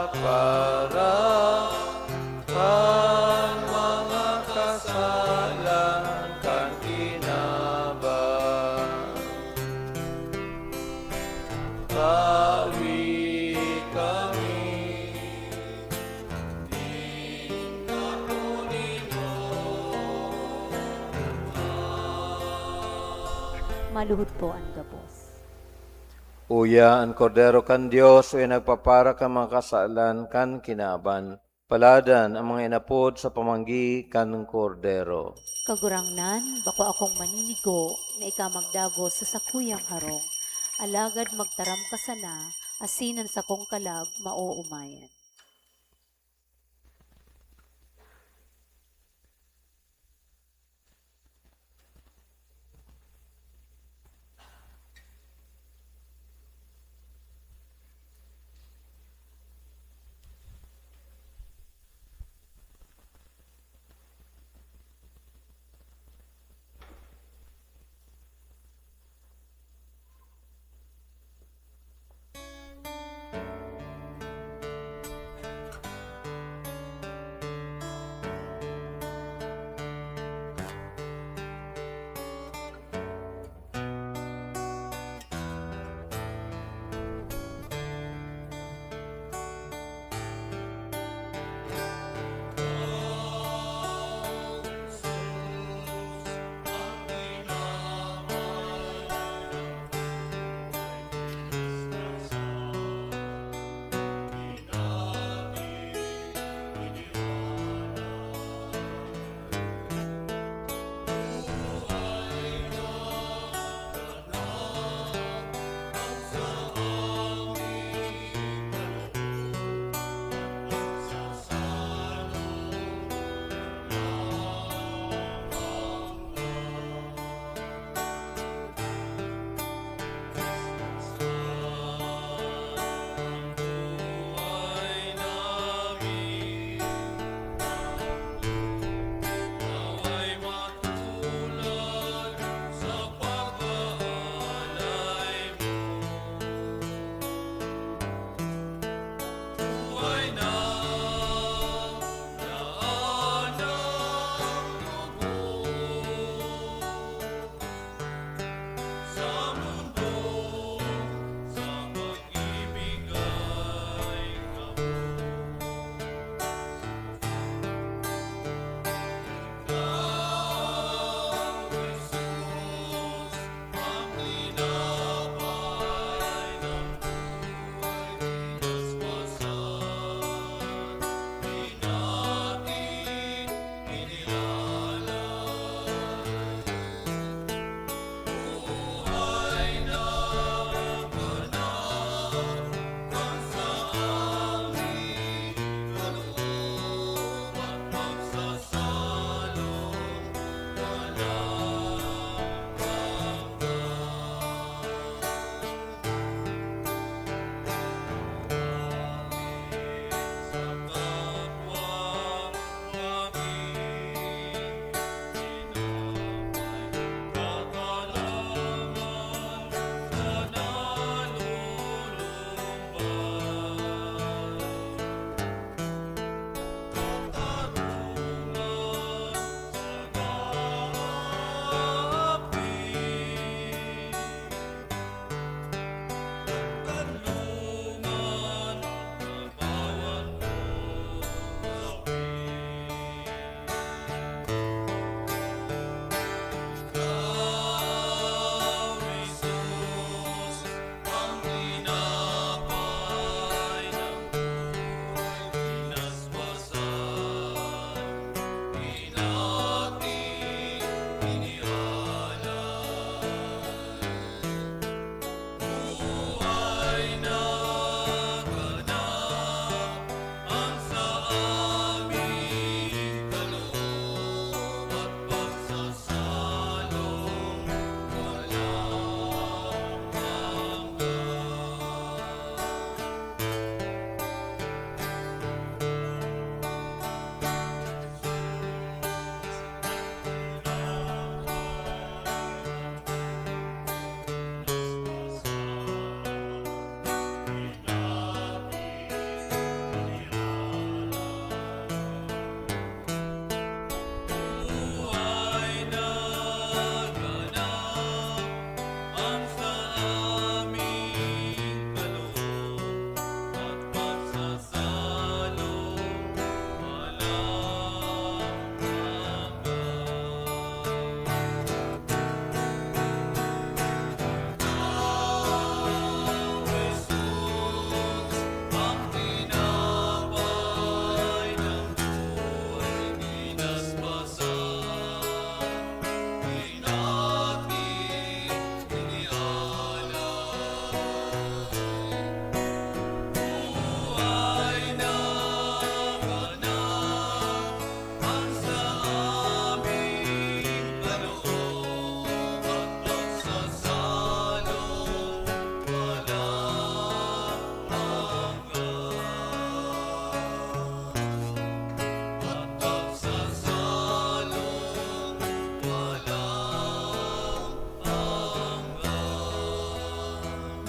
kan mga kasalan kan kinaban. Tawi kami nin katoninongan. Maluhod po an gabos. Uya an Kordero kan Dios, uya nagpapara kan mga kasalan kan kinaban. Paladan an mga inapod sa pamanggi kan Kordero. Kagurangnan, bako akong maninigo na ika magdagos sa sakuyang harong, alagad magtaram ka sana, asin an sakong kalag maoomayan.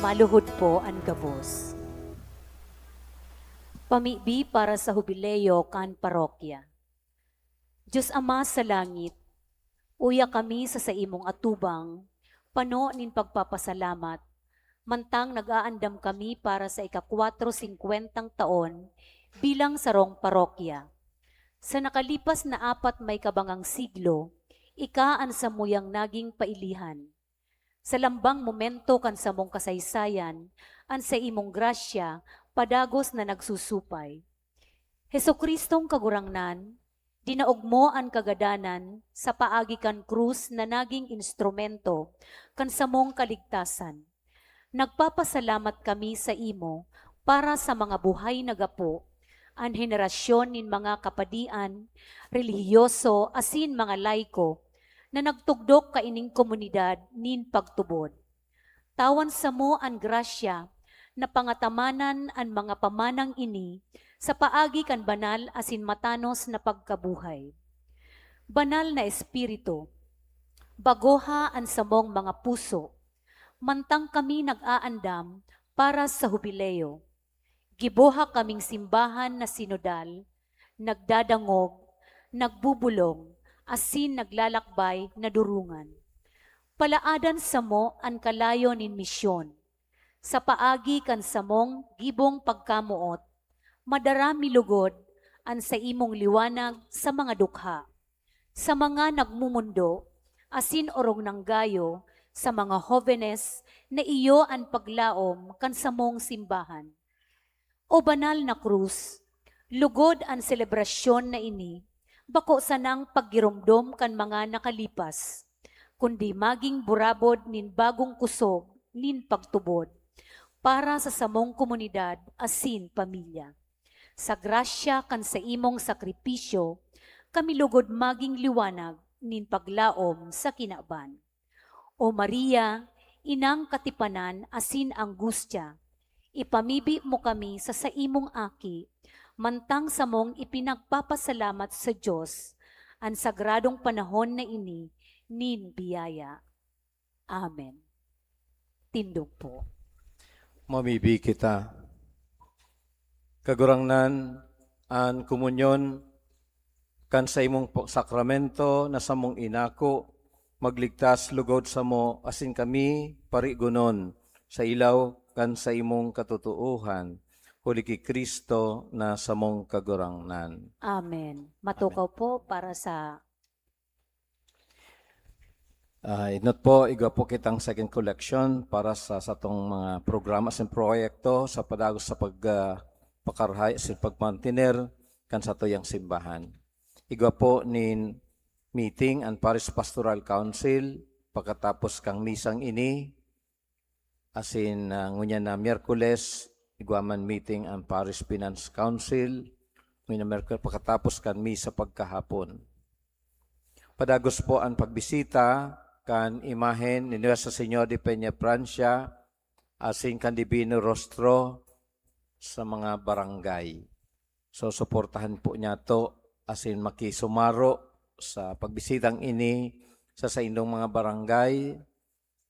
Maluhod po an gabos. Pamibi para sa hubileo kan parokya. Dios Ama sa langit, uya kami sa saimong atubang, pano nin pagpapasalamat, mantang nag-aandam kami para sa ika-kwatro singkwentang taon bilang sarong parokya. Sa nakalipas na apat may kabangang siglo, ika an samuyang naging pailihan. Sa lambang momento kan samong kasaysayan, an saimong grasya padagos na nagsusupay. Jesucristong Kagurangnan, dinaog mo an kagadanan sa paagi kan krus na naging instrumento kan samong kaligtasan. Nagpapasalamat kami sa imo para sa mga buhay na gapo, an henerasyon nin mga kapadian, relihiyoso asin mga laiko na nagtugdok kaining komunidad nin pagtubod. Tawan samo an grasya na pangatamanan an mga pamanang ini sa paagi kan banal asin matanos na pagkabuhay. Banal na Espiritu, bagoha an samong mga puso, mantang kami nag-aandam para sa hubileo. Giboha kaming simbahan na sinodal, nagdadangog, nagbubulong, asin naglalakbay na durungan. Palaadan samo an kalayo nin misyon. Sa paagi kan samong gibong pagkamoot, madara mi lugod an saimong liwanag sa mga dukha, sa mga nagmumundo, asin orog nang gayo sa mga hobenes na iyo an paglaom kan samong simbahan. O banal na krus, lugod an selebrasyon na ini, bako sanang paggiromdom kan mga nakalipas, kundi magin burabod nin bagong kusog nin pagtubod para sa samong komunidad asin pamilya. Sa grasya kan saimong sakripisyo, kami lugod magin liwanag nin paglaom sa kinaban. O Maria, Inang katipanan asin anggustya, ipamibi mo kami sa saimong Aki, mantang samong ipinagpapasalamat sa Dios an sagradong panahon na ini nin biyaya. Amen. Tindog po. Mamibi kita. Kagurangnan, an komunyon kan saimong po-, sakramento na samong inako, magligtas lugod samo asin kami parigonon sa ilaw kan saimong katotoohan, huli ki Cristo na samong Kagurangnan. Amen. Matukaw po para sa Ah, inot po, igwa po kitang second collection para sa satong mga programa asin proyekto sa padagos sa pag, ah, pakarahay asin pagmantiner kan satuyang simbahan. Igwa po nin meeting an Parish Pastoral Council pakatapos kan misang ini, asin, ah, ngunyan na Miyerkules, igwa man meeting an Parish Finance Council, ngunyan na Miyerkules, pakatapos kan misa pagkahapon. Padagos po an pagbisita kan imahen ni Nuestra Señora de Peñafrancia asin kan Divino Rostro sa mga barangay. So, suportahan po niyato asin makisumaro sa pagbisitang ini sa saindong mga barangay.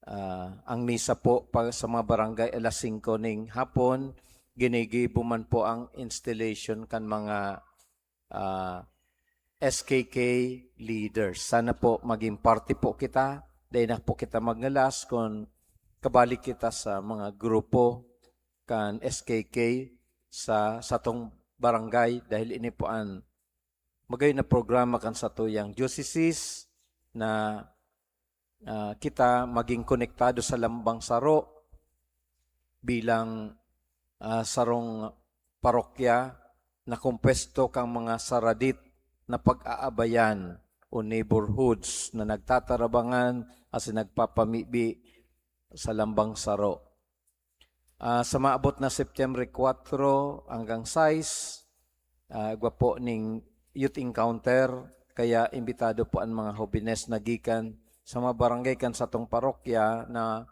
Ah, ang misa po pa sa mga barangay alas singko ning hapon, ginigibo man po ang installation kan mga, ah, S K K leaders. Sana po maging parte po kita. Dai na po kita magngalas kun kabalik kita sa mga grupo kan S K K sa satong barangay, dahil ini po an magayon na programa kan satuyang diocese na, ah, kita magin konektado sa lambang saro bilang, ah, sarong parokya na kompuesto kan mga saradit na pag-aabayan o neighborhoods na nagtatarabangan asin nagpapamibi sa lambang saro. Ah, sa maabot na September kwatro hanggang sais, ah, igwa po ning youth encounter, kaya imbitado po an mga hobines na gikan sa mga barangay kan satong parokya na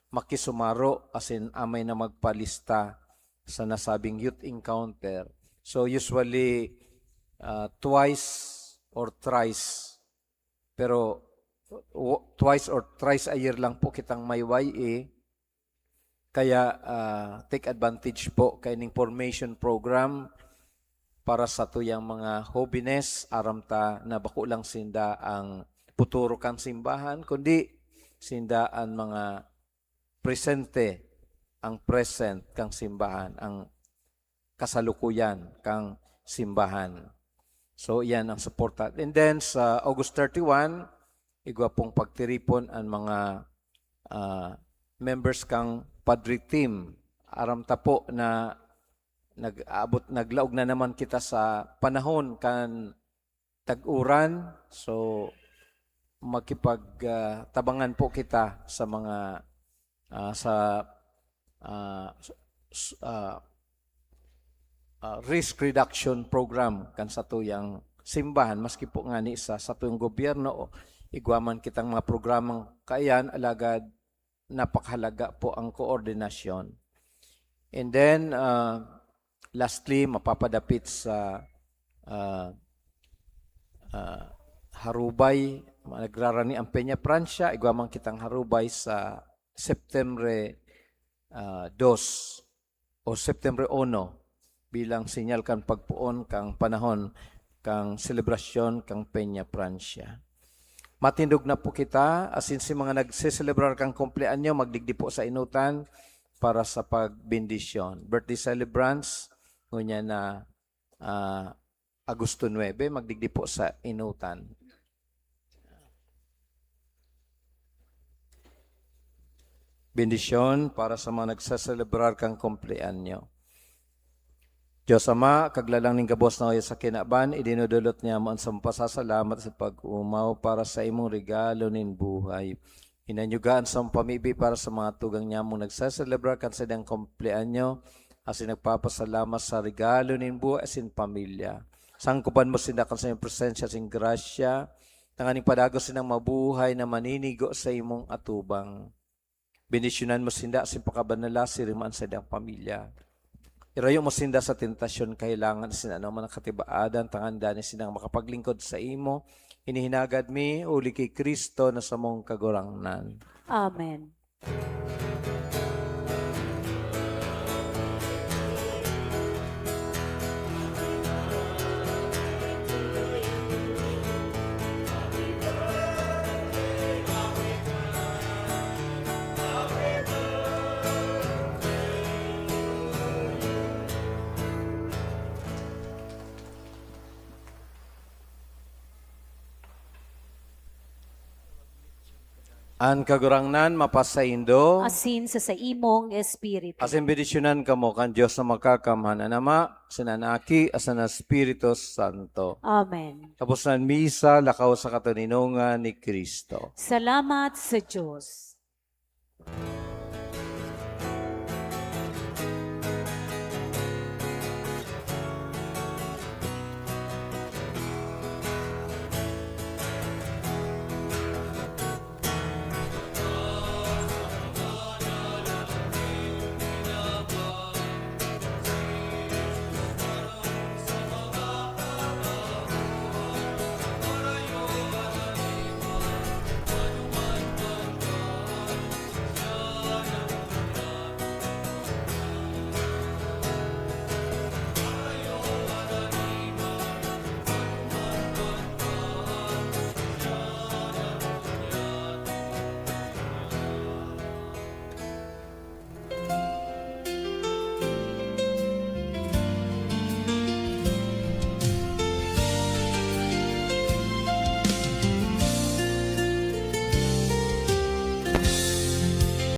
makisumaro asin amay na magpalista sa nasabing youth encounter. So, usually, ah, twice or thrice, pero w-, twice or thrice a year lang po kitang may Y A. Kaya, ah, take advantage po kaining formation program para sa tuyang mga hobenes, aram ta na bako lang sinda ang futuro kan simbahan, kundi sinda an mga presente, ang present kan simbahan, ang kasalukuyan kan simbahan. So, iyan ang suporta. And then, sa August thirty-one, igwa pong pagtiripon ang mga, ah, members kan Padre Team. Aram ta po na nag-abot, naglaog na naman kita sa panahon kan tag-uran. So, makipag, ah, tabangan po kita sa mga, ah, sa, ah, s-, s-, ah, ah, risk reduction program kan satuyang simbahan, maski po ngani sa satuyang gobyerno o igwa man kitang mga programang kaiyan, alagad napakahalaga po ang koordinasyon. And then, ah, lastly, mapapadapit sa, ah, ah, harubay, nagrarani ang Peña Francia, igwa man kitang harubay sa September, ah, dos o September uno bilang sinyal kan pagpoon kan panahon kan selebrasyon kan Peña Francia. Matindog na po kita, asin si mga nagseselebrar kan kumpleanyo, magdigdi po sa inutan para sa pagbendisyon. Birthday celebrants, ngunyan na, ah, Agosto nuebe, magdigdi po sa inutan. Bendisyon para sa mga nagseselebrar kan kumpleanyo. Dios Ama, Kaglalang nin gabos na oya sa kinaban, idinodolot niamo an samong pasasalamat sa pag-omaw para sa imong regalo nin buhay. Hinanyuga an samong pamibi para sa mga tugang nyamong nagseselebrar kan saindang kumpleanyo, asin nagpapasalamat sa regalo nin buhay asin pamilya. Sangkoban mo sinda kan saiyang presensya asin grasya, tanganing padagos sindang mabuhay na maninigo sa imong atubang. Bendisyonan mo sinda asin pakabanalasi rima an saindang pamilya. Irayo mo sinda sa tentasyon, kahelangan, asin anoman na katibaadan, tanganing danay sindang makapaglingkod saimo. Ini hinagad mi huli ki Cristo na samong Kagurangnan. Amen. An Kagurangnan mapasaindo. Asin sa saimong espiritu. Asin bendisyonan kamo kan Dios na Makakamhan, an Ama, asin an Aki, asin an Espiritu Santo. Amen. Tapos na an misa, lakaw sa katoninongan ni Cristo. Salamat sa Dios.